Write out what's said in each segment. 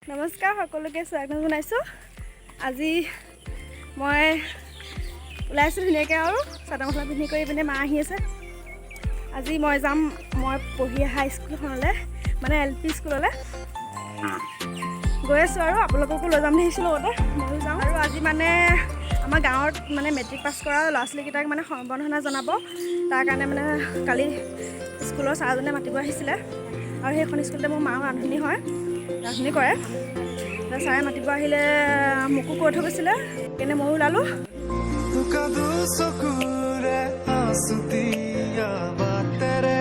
নমস্কাৰ, সকলোকে স্বাগতম জনাইছোঁ। আজি মই ওলাইছোঁ ধুনীয়াকৈ আৰু চাদৰ মেখেলা পিন্ধি কৰি পিনে মা আহি আছে। আজি মই যাম মই পঢ়ি অহা স্কুলখনলৈ, মানে এলপি স্কুললৈ গৈ আছোঁ আৰু আপোনালোককো লৈ যাম বুলি ভাবিছোঁ, লগতে ময়ো যাওঁ। আৰু আজি মানে আমাৰ গাঁৱত মানে মেট্ৰিক পাছ কৰা ল'ৰা ছোৱালীকেইটাক মানে সম্বৰ্ধনা জনাব। তাৰ কাৰণে মানে কালি স্কুলৰ ছাৰজনে মাতিব আহিছিলে আৰু সেইখন স্কুলতে মোৰ মাও ৰান্ধনি হয়, ৰান্ধনি কৰে। ছাৰে মাতিব আহিলে, মোকো কৈ থৈ গৈছিলে, সেইকাৰণে ময়ো ওলালোঁ। চকুৰে আছুতীয়া বাটেৰে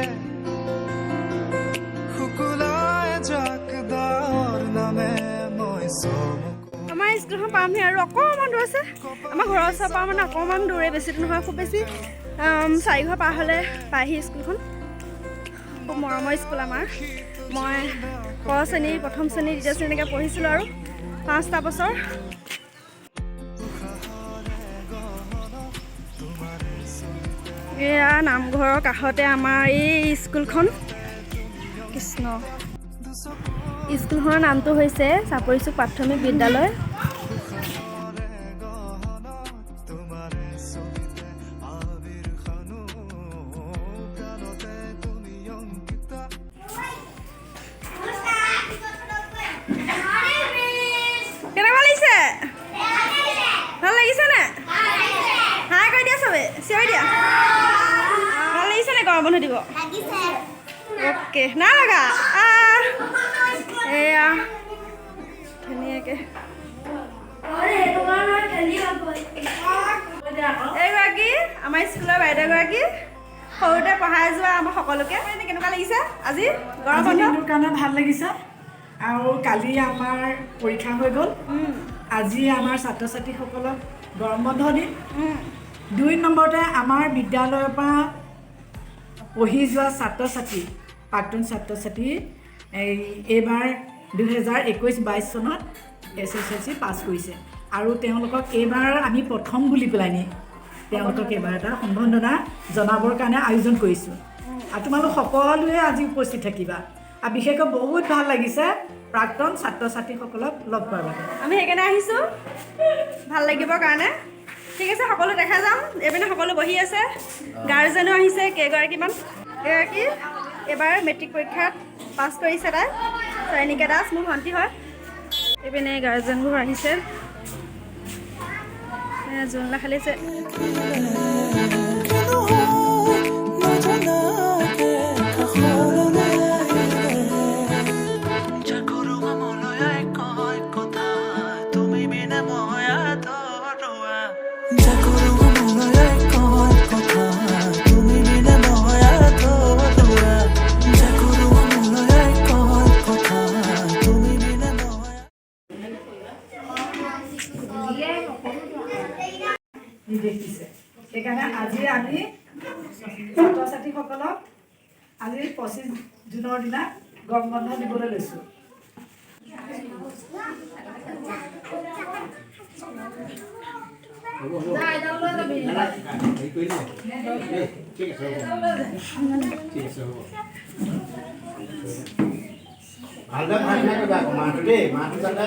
শুকুলাই যাক ডাৱৰ নামে মই চমকো। আমাৰ স্কুলখন পামহি আৰু অকণমান দূৰ আছে। আমাৰ ঘৰৰ ওচৰৰ পৰা মানে অকণমান দূৰে, বেছি দূৰ নহয়, খুব বেছি চাৰিঘৰ পাৰ হ'লে পায়হি স্কুলখন। খুব মৰমৰ স্কুল আমাৰ। মই ক শ্ৰেণী, প্ৰথম শ্ৰেণী, দ্বিতীয় শ্ৰেণী এনেকৈ পঢ়িছিলোঁ আৰু 5টা বছৰ। এয়া নামঘৰৰ কাষতে আমাৰ এই স্কুলখন। কৃষ্ণ! স্কুলখনৰ নামটো হৈছে চাপৰিচুক প্ৰাথমিক বিদ্যালয়। তোমাৰে ছবিতে আবিৰ সানো, গানতে তুমি অংকিতা। কেনেকুৱা লাগিছে? ভাল লাগিছে নে? হাই কৰি দিয়া চবে, চিঞৰি দিয়া। ভাল লাগিছে নে গৰম বন্ধ দিব? অ'কে, নাই লগা। এয়া ধুনীয়াকৈ এইগৰাকী আমাৰ স্কুলৰ বাইদেউগৰাকী, সৰুতে পঢ়াই যোৱা আমাৰ সকলোকে। এনে কেনেকুৱা লাগিছে আজি গৰম আজি বন্ধ? দিনটোৰ কাৰণে ভাল লাগিছে আৰু কালি আমাৰ পৰীক্ষা হৈ গ'ল। আজি আমাৰ ছাত্ৰ ছাত্ৰীসকলক গৰম বন্ধ দিন। 2 নম্বৰতে আমাৰ বিদ্যালয়ৰ পৰা পঢ়ি যোৱা ছাত্ৰ ছাত্ৰী, প্ৰাক্তন ছাত্ৰ ছাত্ৰী এই এইবাৰ 2021-22 চনত এছএছএলচি পাছ কৰিছে আৰু তেওঁলোকক এইবাৰ আমি প্ৰথম বুলি পেলাই নি তেওঁলোকক এইবাৰ এটা সম্বৰ্ধনা জনাবৰ কাৰণে আয়োজন কৰিছোঁ আৰু তোমালোক সকলোৱে আজি উপস্থিত থাকিবা। আৰু বিশেষকৈ বহুত ভাল লাগিছে প্ৰাক্তন ছাত্ৰ ছাত্ৰীসকলক লগ পোৱাৰ বাবে। আমি সেইকাৰণে আহিছোঁ, ভাল লাগিবৰ কাৰণে। ঠিক আছে, সকলো দেখা যাম। এইপিনে সকলো বহি আছে, গাৰ্জেনো আহিছে কেইগৰাকীমান। এগৰাকী এইবাৰ মেট্ৰিক পৰীক্ষাত পাছ কৰিছে, তাই চয়নিকা দাস, মোৰ ভণ্টি হয়। এইপিনে গাৰ্জেনবোৰ আহিছে, জোনলা খেলিছে। কিনো হয় নজনাকে কাষলৈ আহিলে জাগৰুৱা মলয়াই কয় কথা, তুমি বিনে মই আধৰুৱা। জাগৰুৱা মলয়াই কয় কথা, তুমি বিনে মই আধৰুৱা। জাগৰুৱা মলয়াই কয় কথা, তুমি বিনে মই নিৰ্দেশ দিছে। সেইকাৰণে আজি আমি ছাত্ৰ ছাত্ৰীসকলক আজি 25 জুনৰ দিনা গৰম বন্ধ দিবলৈ লৈছোঁ। হ'ব হ'ব, হেৰি কৰিলে দেই। ঠিক আছে, হ'ব। ঠিক আছে, হ'ব। ভালদৰে প্ৰাৰ্থনা কৰিবা আকৌ মাহটো দেই। মাহটো যাতে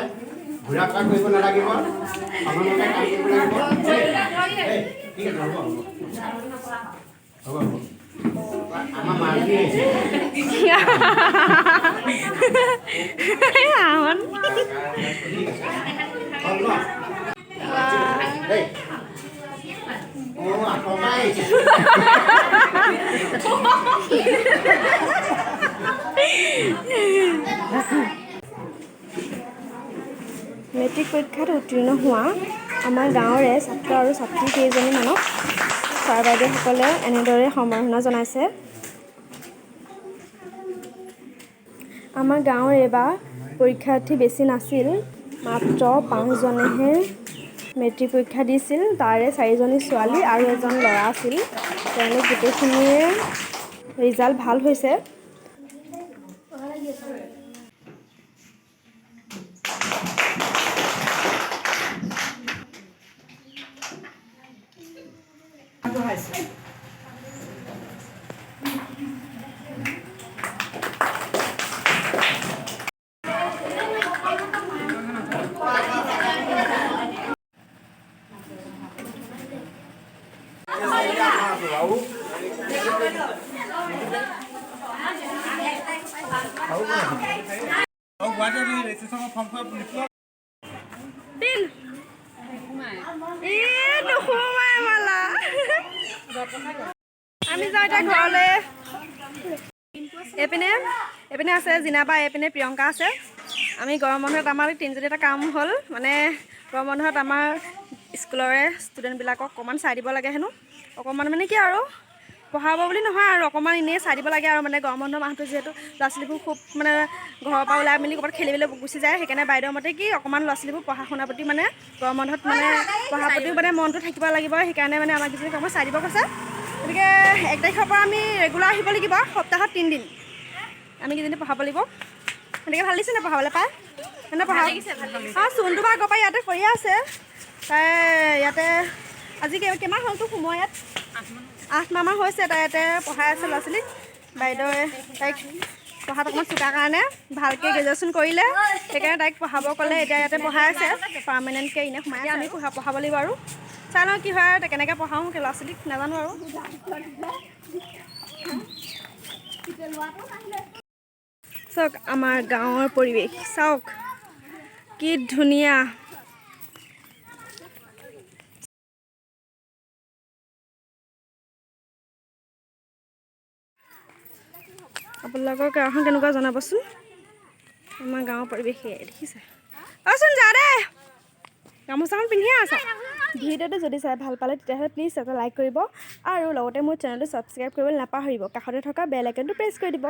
ঘূৰা ফুৰা কৰিব নালাগিব, সময়মতে কাম কৰিব লাগিব দেই। দেই, ঠিক আছে, হ'ব হ'ব হ'ব হ'ব। আমাৰ মাহী আহিছে। আহন। ঠিক আছে, হ'ল ন? দেই, অঁ, আঁতৰৰ পৰা আহিছে। মেট্ৰিক পৰীক্ষাত উত্তীৰ্ণ হোৱা আমাৰ গাঁৱৰে ছাত্ৰ আৰু ছাত্ৰী কেইজনীমানক ছাৰ বাইদেউসকলে এনেদৰে সম্বৰ্ধনা জনাইছে। আমাৰ গাঁৱৰ এইবাৰ পৰীক্ষাৰ্থী বেছি নাছিল, মাত্ৰ পাঁচজনেহে মেট্ৰিক পৰীক্ষা দিছিল। তাৰে চাৰিজনী ছোৱালী আৰু এজন ল'ৰা আছিল। তেওঁলোক গোটেইখিনিয়ে ৰিজাল্ট ভাল হৈছে। আগবঢ়াইছোঁ। তিন। ই নোসোমাই মালা। আমি যাওঁ এতিয়া ঘৰলৈ। এইপিনে এইপিনে আছে জিনাবা, এইপিনে প্ৰিয়ংকা আছে। আমি গৰম বন্ধত আমাৰ তিনিজনী এটা কাম হ'ল, মানে গৰম বন্ধত আমাৰ স্কুলৰে ষ্টুডেণ্টবিলাকক অকণমান চাই দিব লাগে হেনো। অকণমান মানে কি আৰু, পঢ়াব বুলি নহয় আৰু, অকণমান এনেই চাই দিব লাগে আৰু। মানে গৰম বন্ধ মাহটো যিহেতু ল'ৰা ছোৱালীবোৰ খুব মানে ঘৰৰ পৰা ওলাই মেলি ক'ৰবাত খেলিবলৈ গুচি যায়, সেইকাৰণে বাইদেউৰ মতে কি অকণমান ল'ৰা ছোৱালীবোৰ পঢ়া শুনাৰ প্ৰতি, মানে গৰম বন্ধত মানে পঢ়াৰ প্ৰতিও মানে মনটো থাকিব লাগিব। সেইকাৰণে মানে আমাক কেইজনীক অকণমান চাই দিব কৈছে। গতিকে 1 তাৰিখৰ পৰা আমি ৰেগুলাৰ আহিব লাগিব, সপ্তাহত 3 দিন আমি কেইজনী পঢ়াব লাগিব। গতিকে ভাল লাগিছে নে পঢ়াবলৈ পাই? মানে পঢ়া অঁ, চোনটো বা আগৰ পৰা ইয়াতে কৰিয়ে আছে। তাই ইয়াতে আজি কেইমাহ হ'লতো সোমোৱা ইয়াত? 8 মাহমান হৈছে। তাই ইয়াতে পঢ়াই আছে ল'ৰা ছোৱালীক। বাইদেৱে তাইক পঢ়াত অকণমান চোকা কাৰণে, ভালকৈ গ্ৰেজুৱেশ্যন কৰিলে, সেইকাৰণে তাইক পঢ়াব ক'লে। এতিয়া ইয়াতে পঢ়াই আছে পাৰ্মানেণ্টকৈ, এনেই সোমাই আছে। আমি পঢ়াব লাগিব আৰু চাই লওঁ কি হয়, কেনেকৈ পঢ়াওঁ ল'ৰা ছোৱালীক নাজানো আৰু। চাওক, আমাৰ গাঁৱৰ পৰিৱেশ চাওক, কি ধুনীয়া। আপোনালোকৰ গাঁওখন কেনেকুৱা জনাবচোন। আমাৰ গাঁৱৰ পৰিৱেশ সেয়াই দেখিছে। অচোন যা দে, গামোচাখন পিন্ধিয়ে আছা। ভিডিঅ'টো যদি চাই ভাল পালে, তেতিয়াহ'লে প্লিজ এটা লাইক কৰিব আৰু লগতে মোৰ চেনেলটো ছাবস্ক্ৰাইব কৰিবলৈ নাপাহৰিব। কাষতে থকা বেল আইকনটো প্ৰেছ কৰি দিব।